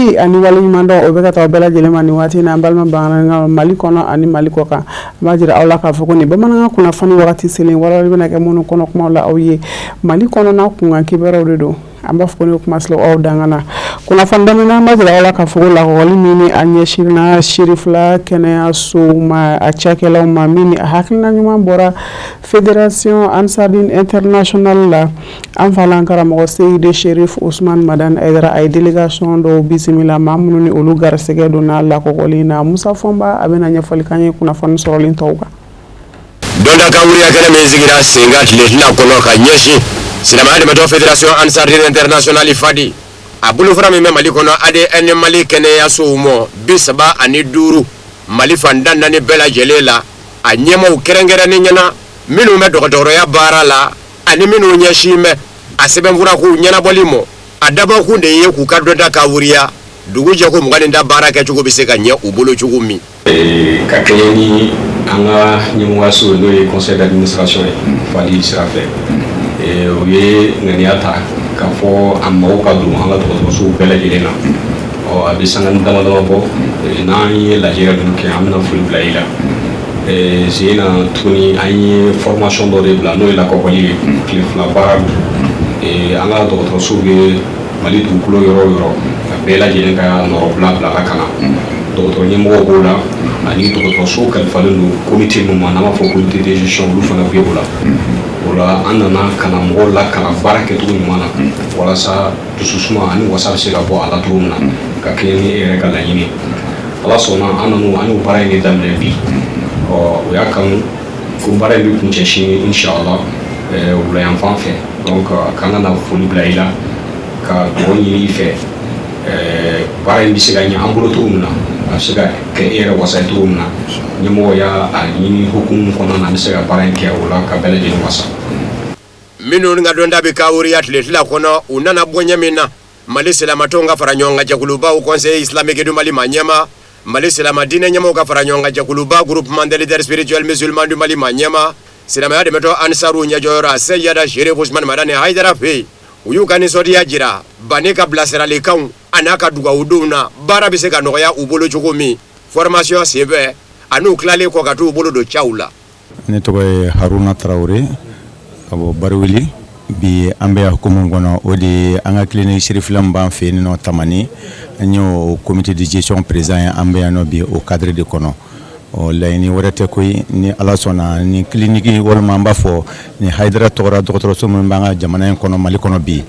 Foli ani waleɲumandɔn, o bɛ ka taa bɛɛ lajɛlen ma nin waati in na, an balima bamanankan, Mali kɔnɔ ani Mali kɔ kan. An b'a jira aw la k'a fɔ ko nin bamanankan kunnafoni wagati selen, walawalali bɛna kɛ minnu kɔnɔ kumaw la aw ye, Mali kɔnɔna kunkan kibaruyaw de don. An b'a fɔ ko ne kuma aw dangana kunnafoni daminɛ, an b'a jira aw la k'a fɔ ko lakɔli min ni a ɲɛsinna Sirifila kɛnɛyasow ma, a cakɛlaw ma, min ni a hakilina ɲuman bɔra Fédération Ansardine Internationale la, an fa karamɔgɔ Seyidi Sherif Usman Madani Hayidara, a ye délégation dɔw bisimila, maa minnu ni olu garisɛgɛ donna lakɔli na. Musa Fɔnba, a bɛna ɲɛfɔli k'an ye kunnafoni sɔrɔlen tɔw kan. Dɔnda ka wuriya kɛnɛ min sigira sen kan tile 2 kɔnɔ ka ɲɛsin silamɛya dɛmɛtɔ Fédération Ansardine Internationale FADI, a bolofara min bɛ Mali kɔnɔ, ADN Mali kɛnɛyasow mɔ 35, Mali fan 14 bɛɛ lajɛlen la, a ɲɛmaw kɛrɛnkɛrɛnnen ɲɛna, minnu bɛ dɔgɔtɔrɔya baara la ani minnu ɲɛsin bɛ a sɛbɛnfurakow ɲɛnabɔli mɔ. A dabɔkun de ye k'u ka dɔnta ka wuriya dugu jɛ ko 20 ta baara kɛcogo bɛ se ka ɲɛ u bolo cogo min. Ka kɛɲɛ ni an ka ɲɛmɔgɔyaso, n'o ye conseil d'administration ye FADI sira fɛ, u ye ŋaniya ta k'a fɔ a mago ka don an ka dɔgɔtɔrɔsow bɛɛ lajɛlen na. Ɔ, a bɛ sanga dama dama bɔ, n'an ye lajɛrɛ ninnu kɛ, an bɛna foli bila i la sen na tuguni. An ye formation dɔ de bila, n'o ye lakɔkɔli ye, tile 2 baara don. An ka dɔgɔtɔrɔsow bɛ Mali dugukolo yɔrɔ o yɔrɔ, a bɛɛ lajɛlen ka nɔrɔbila bilala ka na. Dɔgɔtɔrɔ ɲɛmɔgɔw b'o la ani dɔgɔtɔrɔso kalifalen don comité min ma, n'an b'a fɔ comité de gestion, olu fana bɛ o la. O la, an nana ka na mɔgɔw lakalan baara kɛcogo ɲuman na, walasa dususuma ani wasa bɛ se ka bɔ a la cogo min na, ka kɛɲɛ ni e yɛrɛ ka laɲini. Ala sɔnna, an nana, an y'o baara in de daminɛ bi. Ɔ, o y'a kanu ko baara in bɛ kuncɛ sini inshallah wula yan fan fɛ. Donc k'an ka na foli bila i la, ka dugawu ɲini i fɛ, baara in bɛ se ka ɲɛ an bolo cogo min na, a bɛ se ka kɛ e yɛrɛ wasa ye cogo min na. Ɲɛmɔgɔ y'a a ɲini hukumu kɔnɔna na, an bɛ se ka baara in kɛ o la ka bɛɛ lajɛlen wasa. Minnu ka dɔnta bɛ ka wuriya tile 2 kɔnɔ, u nana bɔ ɲɛ min na, Mali silamatɔnw ka fara ɲɔgɔn kan jɛkulubaw, Conseil islamique du Mali ma ɲɛma, Mali silama diinɛ ɲɛmɔgɔw ka fara ɲɔgɔn kan jɛkuluba, Groupement des leaders spirituels musulmans du Mali ma ɲɛma, silamɛya dɛmɛtɔ Ansaru ɲɛjɔyɔrɔ a Seyida Sherif Usman Madani Hayidara fɛ yen, u y'u ka nisɔndiya jira Bani ka bilasiralikanw a n'a ka dugawudenw na, baara bɛ se ka nɔgɔya u bolo cogo min formation senfɛ an'u tilalen kɔ ka t'u bolo don caw la. Ne tɔgɔ ye Haruna Tarawele ka bɔ Bariwuli. Bi an bɛ hukumu kɔnɔ, o de ye an ka clinique Sirifila min b'an fɛ yen nɔ Tamani, an y'o comité de gestion président ye. An bɛ yan nɔ bi o cadre de kɔnɔ. Ɔ, laɲini wɛrɛ tɛ koyi, ni Ala sɔnna, ni clinique walima an b'a fɔ ni Hayidara tɔgɔra dɔgɔtɔrɔso min b'an ka jamana in kɔnɔ, Mali kɔnɔ bi,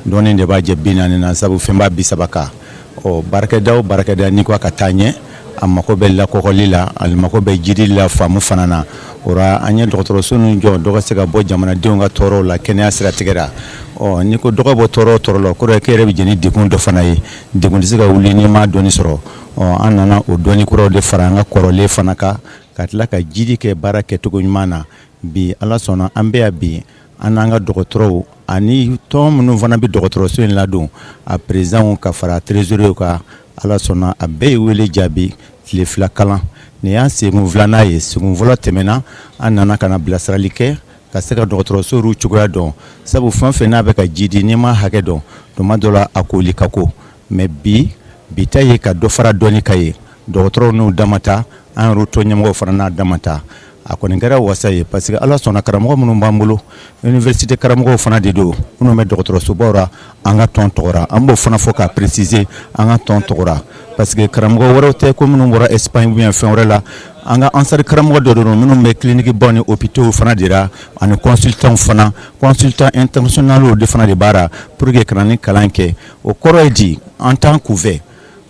dɔɔnin de b'a jɛ 40 na, sabu fɛn b'a 30 kan. Ɔ, baarakɛda o baarakɛda, n'i ko a ka taa ɲɛ, a mako bɛ lakɔkɔli la, a mako bɛ jiri la, faamu fana na. O la, an ye dɔgɔtɔrɔso ninnu jɔ, dɔ ka se ka bɔ jamanadenw ka tɔɔrɔw la kɛnɛya siratigɛ la. Ɔ, n'i ko dɔ ka bɔ tɔɔrɔ o tɔɔrɔ la, o kɔrɔ ye k'e yɛrɛ bɛ jɛn ni degun dɔ fana ye. Degun tɛ se ka wuli n'i m'a dɔɔni sɔrɔ. Ɔ, an nana o dɔɔni kuraw de fara an ka kɔrɔlen fana kan, ka tila ka jidi kɛ baara kɛcogo ɲuman na. Bi, Ala sɔnna, an bɛ yan bi, an n'an ka dɔgɔtɔrɔw ani tɔn minnu fana bɛ dɔgɔtɔrɔso in ladon, a présidentw ka fara trésorier kan. Ala sɔnna, a bɛɛ ye wele jaabi tile 2 kalan. Nin y'an senkun filanan ye. Senkun fɔlɔ tɛmɛna, an nana ka na bilasirali kɛ ka se ka dɔgɔtɔrɔso cogoya dɔn, sabu fɛn fɛn n'a bɛ ka ji di, n'i ma hakɛ dɔn, tuma dɔ la a koli ka ko. Mais bi, bi ta ye ka dɔ fara dɔɔni ka ye dɔgɔtɔrɔw n'u dama ta, an yɛrɛ tɔn ɲɛmɔgɔw fana n'a dama ta. A kɔni kɛra wasa ye, parce que Ala sɔnna, karamɔgɔ minnu b'an bolo, université karamɔgɔw fana de don, minnu bɛ dɔgɔtɔrɔsobaw la an ka tɔn tɔgɔ. An b'o fana fɔ k'a préciser, an ka tɔn tɔgɔ, parce que karamɔgɔ wɛrɛw tɛ ko minnu bɔra Espagne ou bien fɛn wɛrɛ la. An ka ansari karamɔgɔ dɔ don, minnu bɛ clinique baw ni hôpitaux fana de la, ani consultants fana, consultant internationaux de fana de b'a la pour que ka na ni kalan kɛ. O kɔrɔ ye di? An t'an kunfɛ,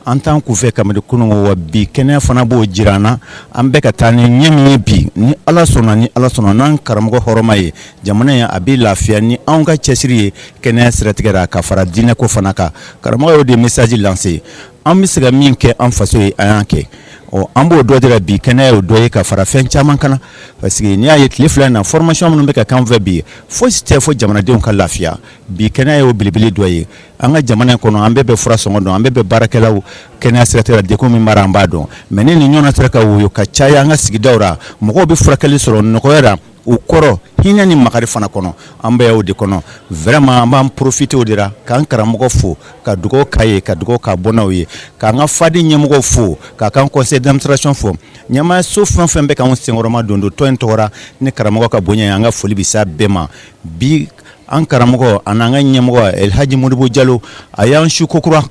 an t'an kunfɛ kabini kununko wa. Bi, kɛnɛya fana b'o jira an na. An bɛ ka taa ni ɲɛ min ye bi, ni Ala sɔnna, ni Ala sɔnna, n'an karamɔgɔ hɔrɔma ye, jamana in a bɛ lafiya ni anw ka cɛsiri ye kɛnɛya siratigɛ la, ka fara diinɛko fana kan. Karamɔgɔ y'o de message lancer. An bɛ se ka min kɛ an faso ye, an y'an kɛ. Ɔ, an b'o dɔ de la bi. Kɛnɛya y'o dɔ ye, ka fara fɛn caman kan, parce que n'i y'a ye tile 2 in na, formation minnu bɛ ka k'an fɛ bi, fosi tɛ fo jamanadenw ka lafiya. Bi, kɛnɛya y'o belebele dɔ ye an ka jamana in kɔnɔ. An bɛɛ bɛ fura sɔngɔ dɔn, an bɛɛ bɛ baarakɛlaw kɛnɛya siratigɛ la, degun min b'a la, an b'a dɔn. Mais ni nin ɲɔgɔnna sera ka woyo ka caya an ka sigidaw la, mɔgɔw bɛ furakɛli sɔrɔ nɔgɔya la. U kɔrɔ hinɛ ni makari fana kɔnɔ, an bɛ o de kɔnɔ. Vraiment, an b'an profiter o de la k'an karamɔgɔ fo, ka dugawu k'a ye, ka dugawu k'a bɔnnaw ye, k'an ka fadi ɲɛmɔgɔw fo, k'a kan conseil d'administration fo, ɲɛmaayaso fɛn fɛn bɛ k'anw senkɔrɔma don don tɔn in tɔgɔra ni karamɔgɔ ka bonya ye. An ka foli bɛ s'a bɛɛ ma. Bi, an karamɔgɔ ani an ka ɲɛmɔgɔ Elhaji Modibo Jalo, a y'an su kokura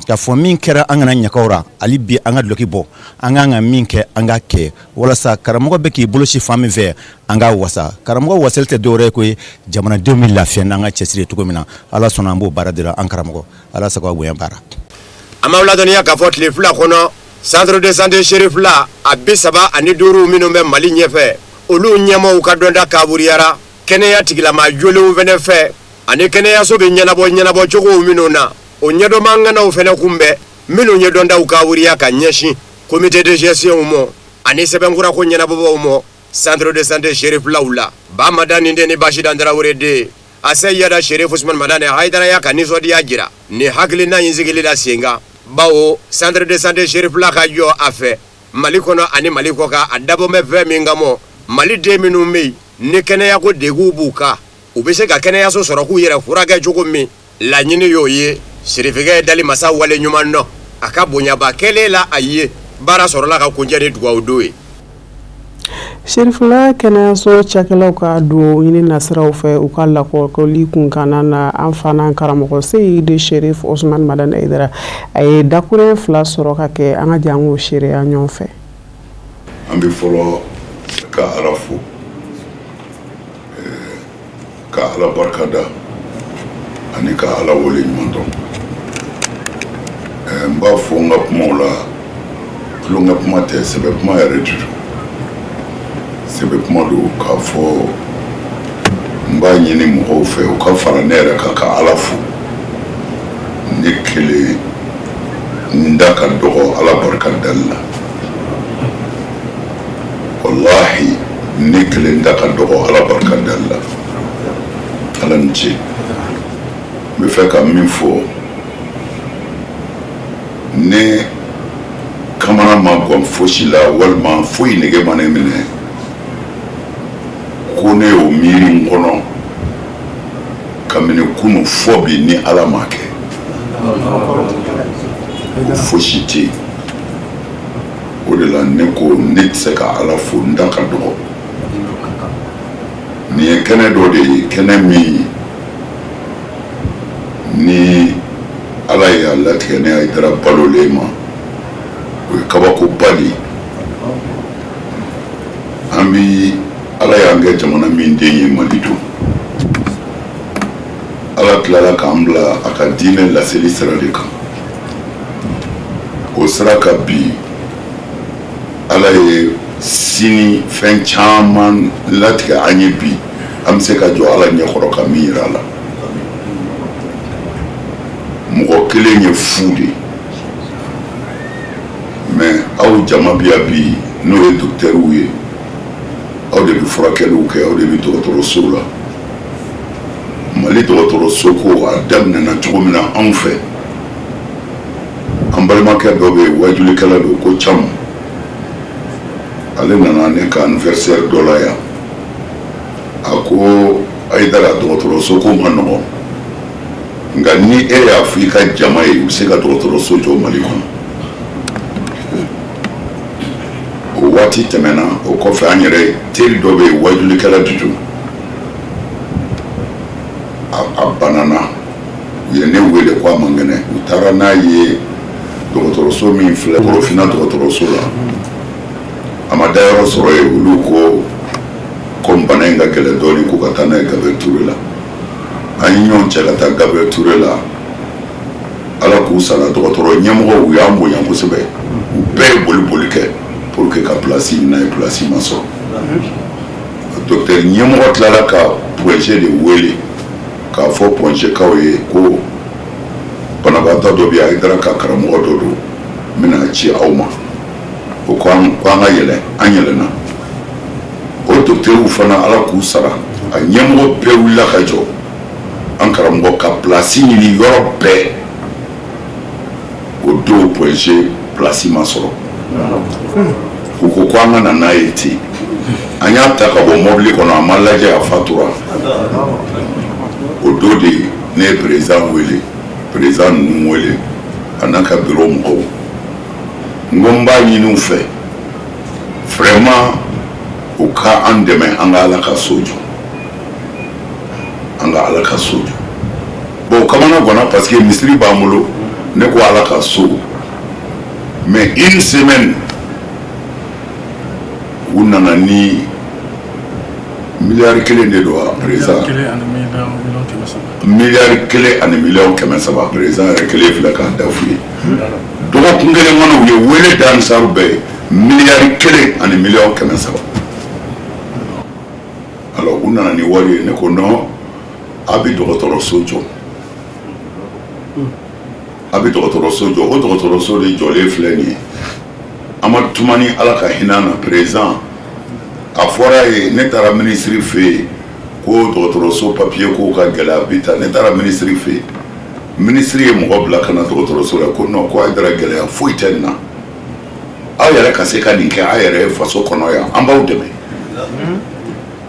k'a fɔ min kɛra, an kana ɲagaw ra. Hali bi, an ka duloki bɔ, an k'an ka min kɛ, an ka kɛ walasa karamɔgɔ bɛ k'i bolo si fan min fɛ, an k'a wasa. Karamɔgɔ wasali tɛ dɔwɛrɛ ye koyi, jamanadenw bɛ lafiya n'an ka cɛsiri cogo min na. Ala sɔnna, an b'o baara de la. An karamɔgɔ, Ala sago, bonya baara. An b'aw ladɔnniya k'a fɔ tile 2 kɔnɔ, centre de santé Cherifla a 35 minnu bɛ Mali ɲɛfɛ, olu ɲɛmaaw ka dɔnta kaburuyara kɛnɛya tigilama jolenw fɛnɛ fɛ, ani kɛnɛyaso bɛ ɲɛnabɔ ɲɛnabɔ cogow minnu na, o ɲɛdɔnmaŋanaw fɛnɛ kunbɛn minnu ye dɔntaw kaburiya ka ɲɛsin comité de gestion ma ani sɛbɛnkura ko ɲɛnabɔbaw ma centre de santé Cheriflaw la. Ba Madani den ni Basidan Tarawele den a Seyida Cherif Usman Madani Hayidara y'a ka nisɔndiya jira ni hakilina in sigili la sen kan, bawo centre de santé Cherifla ka jɔ a fɛ Mali kɔnɔ ani Mali kɔkan, a dabɔ bɛ fɛn min kama, Maliden minnu bɛ yen ni kɛnɛyako degun b'u kan, u bɛ se ka kɛnɛyaso sɔrɔ k'u yɛrɛ furakɛ cogo min, laɲini y'o ye. Sirifikɛ ye dali masa wale ɲuman dɔn a ka bonyaba kɛlen la a ye. Baara sɔrɔla ka kuncɛ ni dugawu don ye. Serifila kɛnɛyaso cakɛlaw ka dugawu ɲini nasiraw fɛ u ka lakɔli kunkanna na, an fana karamɔgɔ Seyidi Cherif Ousmane Madani Hayidara, a ye dakuruɲɛ 2 sɔrɔ ka kɛ. An ka jango seereya ɲɔgɔn fɛ. An bɛ fɔlɔ ka Ala fo, ka Ala barika da ani ka Ala wele ɲuman dɔn. N b'a fɔ n ka kumaw la, tulonkɛ kuma tɛ, sɛbɛ kuma yɛrɛ de don, sɛbɛ kuma don. K'a fɔ n b'a ɲini mɔgɔw fɛ, u ka fara ne yɛrɛ kan ka Ala fo. Ne kelen n da ka dɔgɔ Ala barika dali la. Walahi, ne kelen da ka dɔgɔ Ala barika dali la. Ala ni ce. N bɛ fɛ ka min fɔ, ne kamana ma gan fosi la walima foyi nege ma ne minɛ ko ne y'o miiri n kɔnɔ kabini kunu fɔ bi ni Ala ma kɛ, o fosi tɛ yen. O de la ne ko ne tɛ se ka Ala fo, n da ka dɔgɔ. Nin ye kɛnɛ dɔ de ye, kɛnɛ min ni Ala y'a latigɛ ne Hayidara balolen ma, o ye kabakoba de ye. An bi Ala y'an kɛ jamana min den ye, Mali don. Ala tilala k'an bila a ka diinɛ laseli sira de kan. O sira ka bi, Ala ye sini fɛn caman latigɛ an ye. Bi an bɛ se ka jɔ Ala ɲɛkɔrɔ ka min yira a la. Mɔgɔ kelen ye fu de ye, mais aw jama bi yan bi, n'o ye docteurw ye, aw de bɛ furakɛliw kɛ, aw de bɛ dɔgɔtɔrɔsow la. Mali dɔgɔtɔrɔso ko a daminɛna cogo min na anw fɛ, an balimakɛ dɔ bɛ yen, wajulikɛla don, ko Camu. Ale nana ne ka anniversaire dɔ la yan. A ko: "Hayidara, dɔgɔtɔrɔso ko ma nɔgɔn, nka ni e y'a fɔ i ka jama ye, u bɛ se ka dɔgɔtɔrɔso jɔ Mali kɔnɔ." O waati tɛmɛna. O kɔfɛ, an yɛrɛ teri dɔ bɛ yen, wajulikɛla de don, a banana. U ye ne wele ko a man kɛnɛ. U taara n'a ye dɔgɔtɔrɔso min filɛ, Korofinna dɔgɔtɔrɔso la. A ma dayɔrɔ sɔrɔ yen. Olu ko komi bana in ka gɛlɛn dɔɔnin, ko ka taa n'a ye Gabriel Touré la. An ye ɲɔgɔn cɛ ka taa Gabriel Touré la. Ala k'u sara, dɔgɔtɔrɔ ɲɛmɔgɔw, u y'an bonya kosɛbɛ. U bɛɛ ye boli boli kɛ pour que ka place ɲini n'a ye, place ma sɔrɔ. Docteur ɲɛmɔgɔ tilala ka Point G de wele k'a fɔ Point G kaw ye ko banabaatɔ dɔ bɛ yen, Hayidara ka karamɔgɔ dɔ don, n bɛna ci aw ma. O ko an ka yɛlɛ. An yɛlɛnna. O docteurw fana, Ala k'u sara, a ɲɛmɔgɔ bɛɛ wulila ka jɔ an karamɔgɔ ka place ɲini yɔrɔ bɛɛ. O don, Point G place ma sɔrɔ. U ko ko an ka na n'a ye ten. An y'a ta ka bɔ mobili kɔnɔ, a ma lajɛ, a fatura. O don de ne ye président wele, président ninnu wele, a n'a ka bureau mɔgɔw. N ko n b'a ɲini u fɛ vraiment, u ka an dɛmɛ, an ka Ala ka so jɔ, an ka Ala ka so jɔ. Bon, o kamana ganna parce que misiri b'an bolo. Ne ko Ala ka so. Mais une semaine, u nana ni miliyari 1 de don wa, président? Miliyari 1 ani miliyɔn 300. Président yɛrɛ kelen filɛ k'a da f'u ye. Dɔgɔkun kelen kɔnɔ, u ye wele da Ansaru bɛɛ ye, miliyari 1 ani miliyɔn 300. Alors u nana ni wari ye. Ne ko non, a bɛ dɔgɔtɔrɔso jɔ, a bɛ dɔgɔtɔrɔso jɔ. O dɔgɔtɔrɔso de jɔlen filɛ nin ye. Amadu Tumani, Ala ka hinɛ na, président, a fɔra ye, ne taara minisiri fɛ yen ko dɔgɔtɔrɔso papier ko ka gɛlɛ, a bɛ taa. Ne taara minisiri fɛ yen, minisiri ye mɔgɔ bila ka na dɔgɔtɔrɔso la ko non, ko Hayidara, gɛlɛya foyi tɛ nin na, aw yɛrɛ ka se ka nin kɛ aw yɛrɛ ye faso kɔnɔ yan, an b'aw dɛmɛ.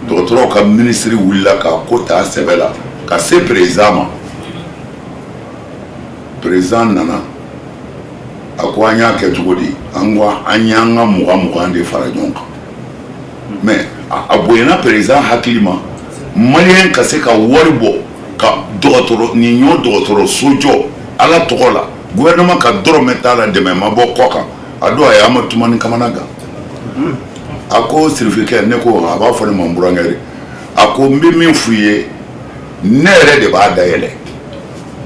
Dɔgɔtɔrɔw ka minisiri wulila ka ko ta sɛbɛ la ka se président ma. Président nana, a ko an y'a kɛ cogo di? An ko an y'an ka 20 20 de fara ɲɔgɔn kan. Mais a bonyana président hakili ma, malien ka se ka wari bɔ ka dɔgɔtɔrɔ nin ɲɔ dɔgɔtɔrɔso jɔ Ala tɔgɔ la, gouvernement ka dɔrɔmɛ t'a la, dɛmɛ ma bɔ kɔ kan. A don a ye Amadu Tumani kamana gan. A ko sirifikɛ, ne ko a b'a fɔ ne ma n burankɛ de. A ko n bɛ min f'u ye, ne yɛrɛ de b'a dayɛlɛ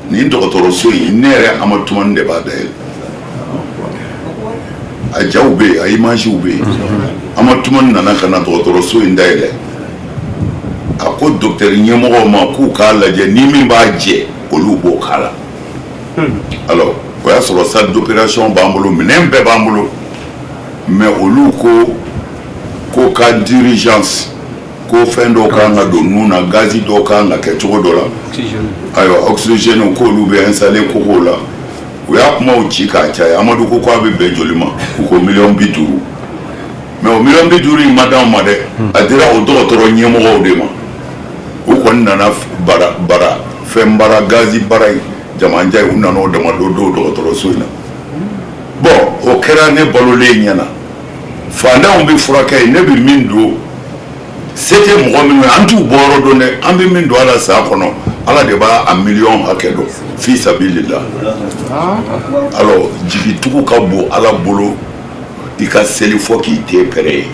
nin dɔgɔtɔrɔso in, ne yɛrɛ Amadu Tumani de b'a dayɛlɛ. A jaw bɛ yen, a imagew bɛ yen. Amadu Tumani nana ka na dɔgɔtɔrɔso in dayɛlɛ. A ko docteur ɲɛmɔgɔw ma k'u k'a lajɛ, ni min b'a jɛ, olu b'o k'a la. Alors o y'a sɔrɔ salle d'opération b'an bolo, minɛn bɛɛ b'an bolo, mais olu ko ko cas d'urgence, ko fɛn dɔw kan ka don nun na, gazi dɔw kan ka kɛ cogo dɔ la, ayiwa, oxygène, k'olu bɛ installer kogow la. U y'a kumaw ci k'a caya. Amadu ko k'a bɛ bɛn joli ma? U ko miliyɔn 50. Mais o miliyɔn 50 in ma d'anw ma dɛ, a dira o dɔgɔtɔrɔ ɲɛmɔgɔw de ma. U kɔni nana bara bara fɛn bara, gazi bara in jamanja ye, u nana o dama don dɔgɔtɔrɔso in na. Bon, o kɛra ne balolen ɲɛna. Faantanw bɛ furakɛ yen. Ne bɛ min don, se tɛ mɔgɔ minnu ye, an t'u bɔ yɔrɔ dɔn dɛ. An bɛ min don a la san kɔnɔ, Ala de b'a a miliyɔn hakɛ dɔn, fi sabilillah. Alors jigitugu ka bon Ala bolo, i ka seli fɔ k'i te pɛrɛ ye.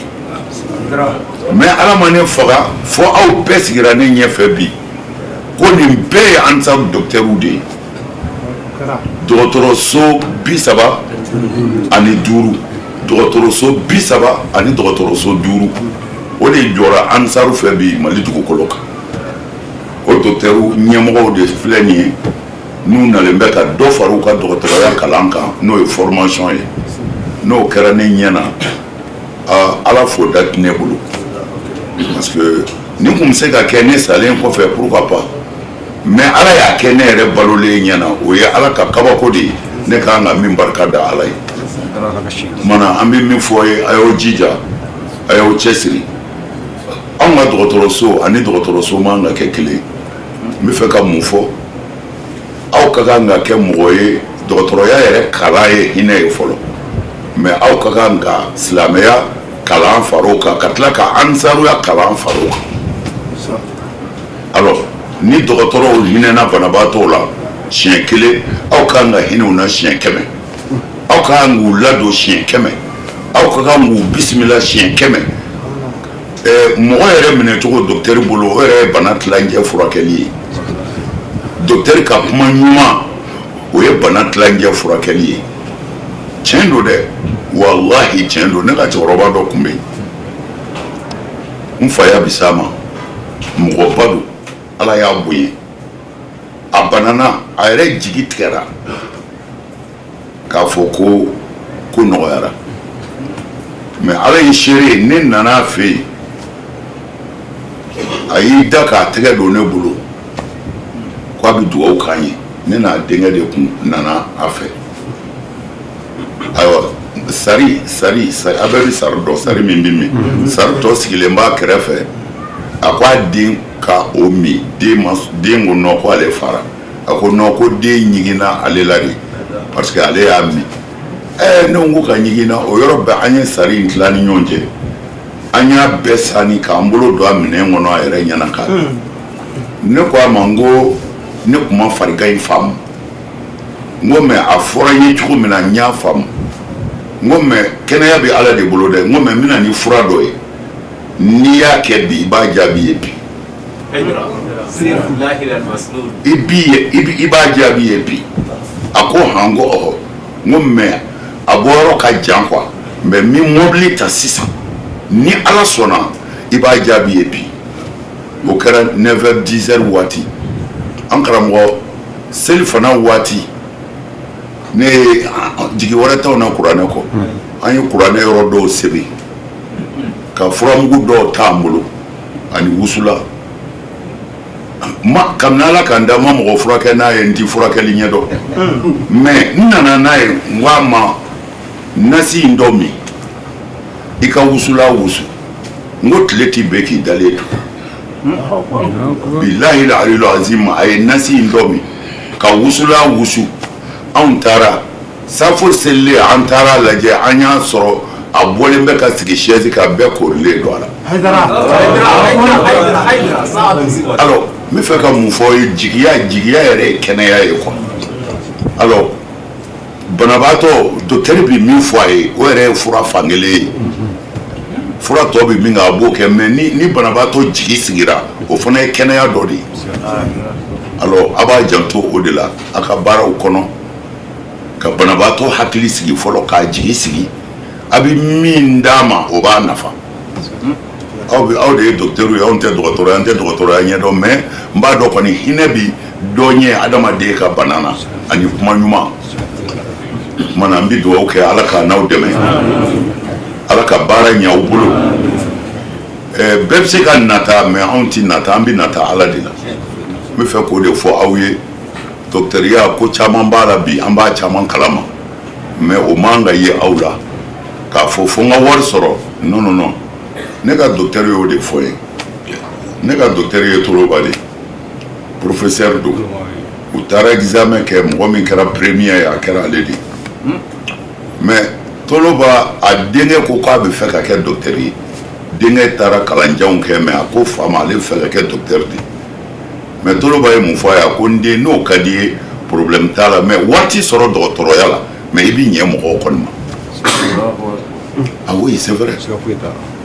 Mais Ala ma ne faga fɔ aw bɛɛ sigira ne ɲɛfɛ bi ko nin bɛɛ ye Ansar docteurw de ye. Dɔgɔtɔrɔso 35, dɔgɔtɔrɔso 30 ani dɔgɔtɔrɔso 5, o de jɔra Ansaru fɛ bi Mali dugukolo kan. O docteur ɲɛmɔgɔw de filɛ nin ye, n'u nalen bɛ ka dɔ fara u ka dɔgɔtɔrɔya kalan kan, n'o ye formation ye. N'o kɛra ne ɲɛ na, Ala fo da tɛ ne bolo, parce que nin kun bɛ se ka kɛ ne salen kɔfɛ, pourquoi pas? Mais Ala y'a kɛ ne yɛrɛ balolen ɲɛna. O ye Ala ka kabako de ye, ne ka kan ka min barika da Ala ye. Kumana an bɛ min fɔ ye, a y'aw jija, a y'aw cɛsiri. Anw ka dɔgɔtɔrɔso ani dɔgɔtɔrɔso man ka kɛ kelen. N bɛ fɛ ka mun fɔ? Aw ka kan ka kɛ mɔgɔ ye, dɔgɔtɔrɔya yɛrɛ kalan ye hinɛ ye fɔlɔ, mais aw ka kan ka silamɛya kalan far'o kan, ka tila ka ansaruya kalan far'o kan. Alors ni dɔgɔtɔrɔw hinɛna banabaatɔw la siɲɛ kelen, aw ka kan ka hinɛ u na siɲɛ 100, aw ka kan k'u ladon siɲɛ 100, aw ka kan k'u bisimila siɲɛ 100. Mɔgɔ yɛrɛ minɛcogo docteur bolo, o yɛrɛ ye bana tilancɛ furakɛli ye. Docteur ka kuma ɲuman, o ye bana tilancɛ furakɛli ye. Tiɲɛ don dɛ, walahi tiɲɛ don. Ne ka cɛkɔrɔba dɔ tun bɛ yen, n fa ya bi s'a ma, mɔgɔba don, Ala y'a bonya. A banana, a yɛrɛ jigi tigɛra k'a fɔ ko ko nɔgɔyara, mais Ala ye seere ye, ne nana a fɛ yen, a y'i da k'a tɛgɛ don ne bolo k'a bɛ dugawu k'an ye. Ne n'a denkɛ de kun nana a fɛ. Ayiwa. Sari sari sari, a bɛɛ bɛ sari dɔn, sari min bɛ min, sari tɔ sigilen b'a kɛrɛfɛ. A ko a den ka o min. Den ma, den ko non, ko ale fara. A ko non, ko den ɲiginna ale la de, parce que ale y'a min. Ne ko ka ɲiginna o yɔrɔ bɛɛ. An ye sari in tila ni ɲɔgɔn cɛ, an y'a bɛɛ sani k'an bolo don a minɛn kɔnɔ a yɛrɛ ɲɛna k'a. Ne ko a ma, n ko ne tun ma farigan in faamu. N ko mais a fɔra n ye cogo min na, n y'a faamu. N ko mais kɛnɛya bɛ Ala de bolo dɛ. N ko mais n bɛna ni fura dɔ ye, n'i y'a kɛ bi, i b'a jaabi ye bi. I bi i b'a jaabi ye bi. A ko han. Ko ɔhɔ. N ko mais a bɔyɔrɔ ka jan quoi, mais n bɛ mobili ta sisan, ni Ala sɔnna, i b'a jaabi ye bi. O kɛra 9h 10h waati. An karamɔgɔ, seli fana waati, ne ye jigi wɛrɛ t'anw na kuranɛ kɔ. An ye kuranɛ yɔrɔ dɔw sɛbɛn ka furamugu dɔw t'an bolo ani wusula ma. Kabini Ala ka n da, ma mɔgɔ furakɛ n'a ye, n ti furakɛli ɲɛdɔn, mais n nana n'a ye. N ko a ma, nasi in dɔ min, i ka wusula wusu. N ko tile ti bɛn k'i dalen to. Bilahi aliyul azim, a ye nasi in dɔ min ka wusula wusu. Anw taara safo selilen, an taara lajɛ, an y'a sɔrɔ a bɔlen bɛ ka sigi chaise kan, bɛɛ korilen don a la. Alors, n bɛ fɛ ka mun fɔ ye? Jigiya, jigiya yɛrɛ ye kɛnɛya ye quoi. Alors, banabaatɔ, docteur bɛ min fɔ a ye, o yɛrɛ ye fura fankelen ye. Fura tɔ bɛ min kɛ, a b'o kɛ. Mais ni banabaatɔ jigi sigira, o fana ye kɛnɛya dɔ de ye. Alors, a b'a janto o de la a ka baaraw kɔnɔ, ka banabaatɔ hakili sigi fɔlɔ, k'a jigi sigi. A bɛ min d'a ma, o b'a nafa. Aw bɛ, aw de ye docteur ye, anw tɛ dɔgɔtɔrɔ ye, an tɛ dɔgɔtɔrɔya ɲɛdɔn, mais n b'a dɔn kɔni, hinɛ bi dɔ ɲɛ adamaden ka bana na ani kuma ɲuman. Tuma na, n bɛ dugawu kɛ, Ala k'a n'aw dɛmɛ, Ala ka baara ɲɛ aw bolo. Bɛɛ bɛ se ka nata, mais anw ti nata, an bɛ nata Ala de la. N bɛ fɛ k'o de fɔ aw ye. Dɔgɔtɔrɔya ko caman b'a la bi, an b'a caman kalama, mais o man ka ye aw la k'a fɔ fo n ka wari sɔrɔ. Non, non, non. Ne ka docteur y'o de fɔ n ye. Ne ka docteur ye Toloba de, professeur don. U taara examen kɛ, mɔgɔ min kɛra premier ye, a kɛra ale de ye. Mais Toloba a denkɛ ko k'a bɛ fɛ ka kɛ docteur ye. Denkɛ taara kalanjanw kɛ, mais a ko fa ma, ale bɛ fɛ ka kɛ docteur de. Mais Toloba ye mun fɔ a ye? A ko n den, n'o ka di ye, problème t'a la, mais waati sɔrɔ dɔgɔtɔrɔya la, mais i bɛ ɲɛ mɔgɔw kɔni ma. Ah oui, c'est vrai,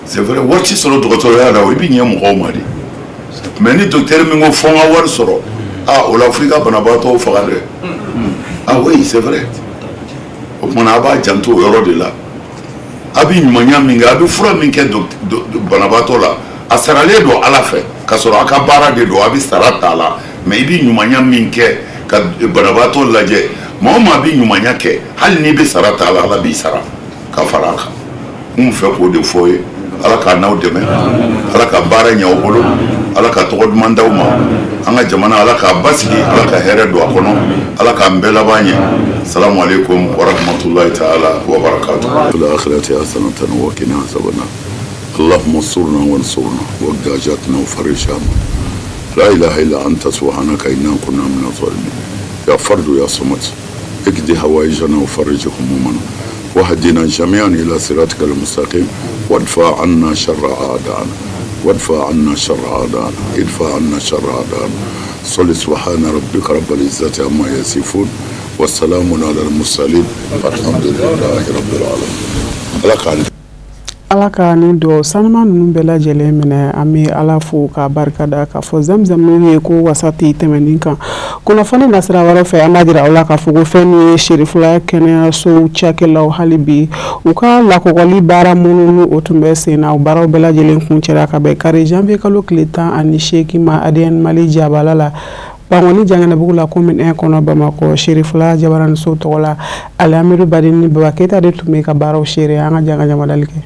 c'est vrai. Waati sɔrɔ dɔgɔtɔrɔya la, i bɛ ɲɛ mɔgɔw ma de. Mais ni docteur min ko fo n ka wari sɔrɔ, ah, o la fo i ka banabaatɔw faga dɛ. Ah oui, c'est vrai. O kumana, a b'a janto o yɔrɔ de la. A bɛ ɲumanya min kɛ, a bɛ fura min kɛ banabaatɔ la, a saralen don Ala fɛ, k'a sɔrɔ a ka baara de don, a bɛ sara t'a la. Mais i bɛ ɲumanya min kɛ ka banabaatɔ lajɛ, maa o maa bɛ ɲumanya kɛ, hali n'i bɛ sara t'a la, Ala b'i sara ka fara a kan. N fɛ k'o de fɔ ye. Ala k'a n'aw dɛmɛ, Ala ka baara ɲɛ aw bolo, Ala ka tɔgɔ duman d'aw ma. An ka jamana, Ala k'a basigi, Ala ka hɛrɛ don a kɔnɔ, Ala k'an bɛɛ laban ɲɛ. Salamu aleykum wa rahmatulahi taala wa barakatuh. الآخرة حسنة وقنا عذاب النار. اللهم انصرنا وانصرنا واقض حاجاتنا وفرج همنا. لا إله إلا أنت، سبحانك إنا كنا من الظالمين. يا فرد يا صمد، اقضي حوائجنا وفرج همومنا واهدنا جميعا إلى صراطك المستقيم، وادفع عنا شر أعدائنا، وادفع عنا شر أعدائنا، ادفع عنا شر أعدائنا. صل. سبحان ربك رب العزة عما يصفون والسلام على المرسلين، والحمد لله رب العالمين. Ala k'an Ala ka nin dugawu sanuma ninnu bɛɛ lajɛlen minɛ. An bɛ Ala fo k'a barikada, k'a fɔ Zamzam ye ko wasa tɛ tɛmɛnin kan. Kunnafoni nasira wɛrɛ fɛ, an b'a jira aw la k'a fɔ ko fɛn min ye Serifula kɛnɛyasow cakɛlaw, hali bi u ka lakɔkɔli baara minnu ni o tun bɛ sen na, o baaraw bɛɛ lajɛlen kuncɛra ka bɛn kari janvier kalo tile 18 ma, ADN Mali jabala la, Bankɔni Janginɛbugu la, commune 1 kɔnɔ, Bamakɔ. Serifula Jabaraniso tɔgɔ la, Alamidu Badini Baba Keyita de tun bɛ ka baaraw seere. An ka jan ka jamadali kɛ.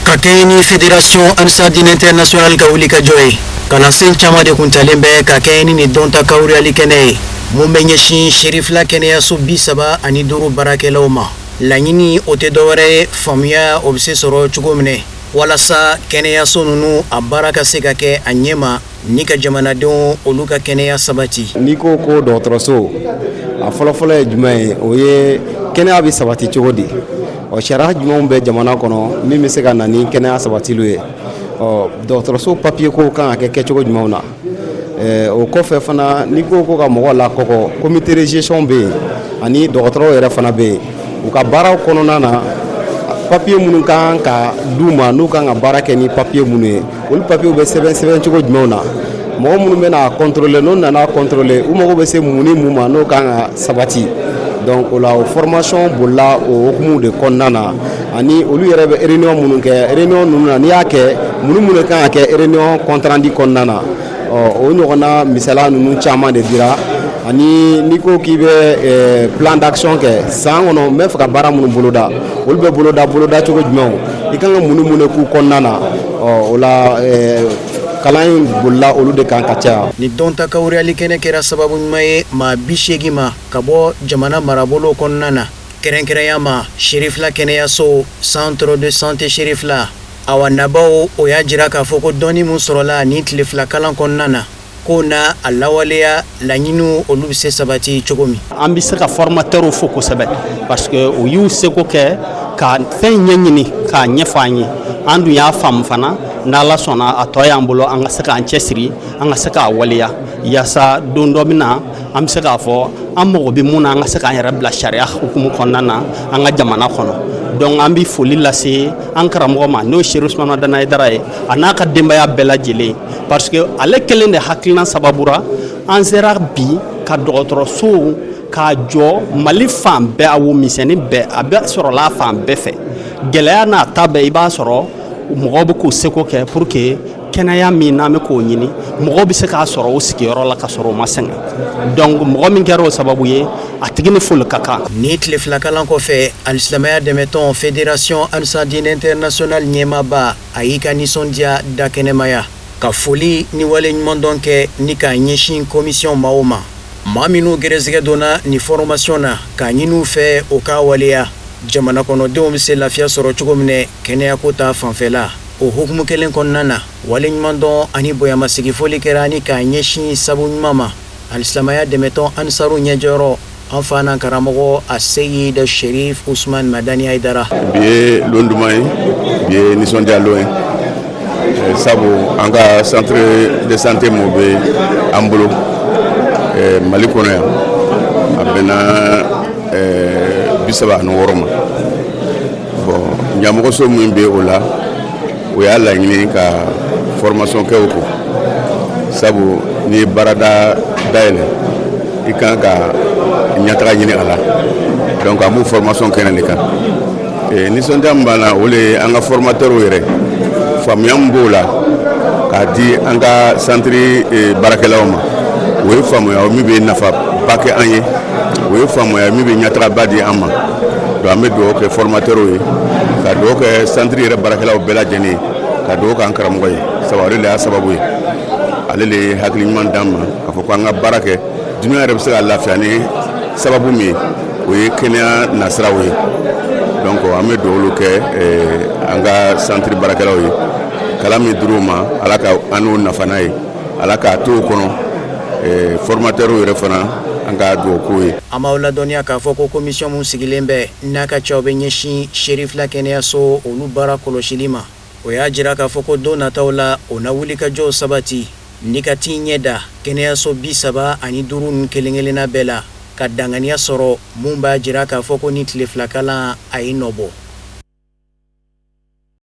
Ka kɛɲɛ ni Fédération Ansar Dine International ka wuli ka jɔ ye, kalansen caman de kuntalen bɛ ka kɛɲɛ ni nin dɔnta kawuriyali kɛnɛ ye, mun bɛ ɲɛsin Serifila kɛnɛyaso 35 baarakɛlaw ma. Laɲini o tɛ dɔwɛrɛ ye, faamuya o bɛ se sɔrɔ cogo min walasa kɛnɛyaso ninnu a baara ka se ka kɛ a ɲɛma ni ka jamanadenw olu ka kɛnɛya sabati. N'i ko ko dɔgɔtɔrɔso, a fɔlɔfɔlɔ ye jumɛn ye? O ye kɛnɛya bɛ sabati cogo di? Ɔ, sariya jumɛnw bɛ jamana kɔnɔ min bɛ se ka na ni kɛnɛya sabatili ye? Ɔ, dɔgɔtɔrɔso papiye ko kan ka kɛ kɛcogo jumɛnw na? O kɔfɛ fana, n'i ko ko ka mɔgɔ lakɔkɔ, comité de gestion bɛ yen ani dɔgɔtɔrɔw yɛrɛ fana bɛ yen. U ka baaraw kɔnɔna na, papiye minnu kan ka d'u ma, n'u kan ka baara kɛ ni papiye minnu ye, olu papiyew bɛ sɛbɛn sɛbɛn cogo jumɛnw na? Mɔgɔ minnu bɛna contrôler, n'u nana contrôler, u mago bɛ se mun ni mun ma n'o kan ka sabati? Donc o la, o formation bolila o hukumu de kɔnɔna na. Ani olu yɛrɛ bɛ réunion minnu kɛ, réunion ninnu na, n'i y'a kɛ, mun ni mun de kan ka kɛ réunion compte rendu kɔnɔna na? Ɔ, o ɲɔgɔnna misaliya ninnu caman de dira. Ani n'i ko k'i bɛ plan d'action kɛ san kɔnɔ, n bɛ fɛ ka baara minnu boloda, olu bɛ boloda boloda cogo jumɛnw? I kan ka mun ni mun de k'u kɔnɔna na? Ɔ, o la, kalan in bolila olu de kan ka caya. Ni dɔnta kawuriyali kɛnɛ kɛra sababu ɲuman ye maa 80 ma ka bɔ jamana marabolo kɔnɔna na, kɛrɛnkɛrɛnya ma Serifila kɛnɛyaso, centre de santé Serifila. Awa, nabaw o y'a jira k'a fɔ ko dɔnni min sɔrɔla ni tile 2 kalan kɔnɔna na, ko na a lawaleya, laɲiniw olu bɛ se sabati cogo min. An bɛ se ka formateurw fo kosɛbɛ parce que u y'u seko kɛ ka fɛn ɲɛɲini k'a ɲɛfɔ an ye. An dun y'a faamu fana. N'Ala sɔnna, a tɔ y'an bolo, an ka se k'an cɛsiri, an ka se k'a waleya, yaasa don dɔ min na an bɛ se k'a fɔ an mago bɛ mun na, an ka se k'an yɛrɛ bila sariya hukumu kɔnɔna na an ka jamana kɔnɔ. Donc an bɛ foli lase an karamɔgɔ ma, n'o ye Serifu Usumani Madani Hayidara ye, a n'a ka denbaya bɛɛ lajɛlen, parce que ale kelen de hakilina sababura an sera bi ka dɔgɔtɔrɔsow k'a jɔ Mali fan bɛɛ. A wo misɛnnin bɛɛ, a bɛ sɔrɔla fan bɛɛ fɛ. Gɛlɛya n'a ta bɛɛ, i b'a sɔrɔ mɔgɔw bɛ k'u seko kɛ pour que kɛnɛya min n'an bɛ k'o ɲini, mɔgɔw bɛ se k'a sɔrɔ o sigiyɔrɔ la ka sɔrɔ o ma sɛgɛn. Donc mɔgɔ min kɛra o sababu ye, a tigi ni foli ka kan. Ni tile 2 kalan kɔfɛ, alisilamɛya dɛmɛtɔn Fédération Ansar Dine Internationale ɲɛmaaba a y'i ka nisɔndiya da kɛnɛmaya, ka foli ni wale ɲumandɔn kɛ ni k'a ɲɛsin commission maaw ma, maa minnu gɛrɛsɛgɛ donna ni formation na, k'a ɲini u fɛ o k'a waleya, jamana kɔnɔdenw bɛ se lafiya sɔrɔ cogo min kɛnɛyako ta fanfɛla. O hukumu kelen kɔnɔna na, wale ɲumandɔn ani bonyamasigi foli kɛra ni k'a ɲɛsin sabu ɲuman ma, alisilamɛya dɛmɛtɔn Ansaru ɲɛjɔyɔrɔ, an fa n'an karamɔgɔ a Seyid Sherif Usman Madani Hayidara. Bi ye lon duman ye, bi ye nisɔndiya lon ye, sabu an ka centre de santé mun bɛ an bolo Mali kɔnɔ yan, a bɛnna 36 ma. Bon, ɲɛmɔgɔso min bɛ o la, o y'a laɲini ka formation kɛ o kun, sabu n'i ye baarada dayɛlɛ, i kan ka ɲɛtaga ɲini a la. Donc an b'o formation kɛnɛ de kan. Nisɔndiya min b'an na, o de ye an ka formateurw yɛrɛ faamuya min b'o la k'a di an ka centre baarakɛlaw ma. O ye faamuya min bɛ nafaba kɛ an ye, o ye faamuya min bɛ ɲɛtagaba di an ma. Donc an bɛ dugawu kɛ formateurw ye, ka dugawu kɛ centre yɛrɛ baarakɛlaw bɛɛ lajɛlen ye, ka dugawu kɛ an karamɔgɔ ye, sabu ale de y'a sababu ye, ale de ye hakili ɲuman d'an ma k'a fɔ ko an ka baara kɛ. Dunuya yɛrɛ bɛ se ka lafiya ni sababu min ye, o ye kɛnɛya nasiraw ye. Donc an bɛ dugawu kɛ an ka centre baarakɛlaw ye. Kalan min dir'u ma, Ala ka an n'o nafa n'a ye, Ala k'a to o kɔnɔ. Formateurw yɛrɛ fana, an ka dugawu k'u ye. An b'aw ladɔnniya k'a fɔ ko commission min sigilen bɛ n'a ka caw bɛ ɲɛsin Serifila kɛnɛyaso olu baara kɔlɔsili ma, o y'a jira k'a fɔ ko don nataw la, o na wulikajɔw sabati ni ka t'i ɲɛ da kɛnɛyaso 35 ninnu kelen-kelenna bɛɛ la, ka danganiya sɔrɔ mun b'a jira k'a fɔ ko ni tile 2 kalan a ye nɔ bɔ.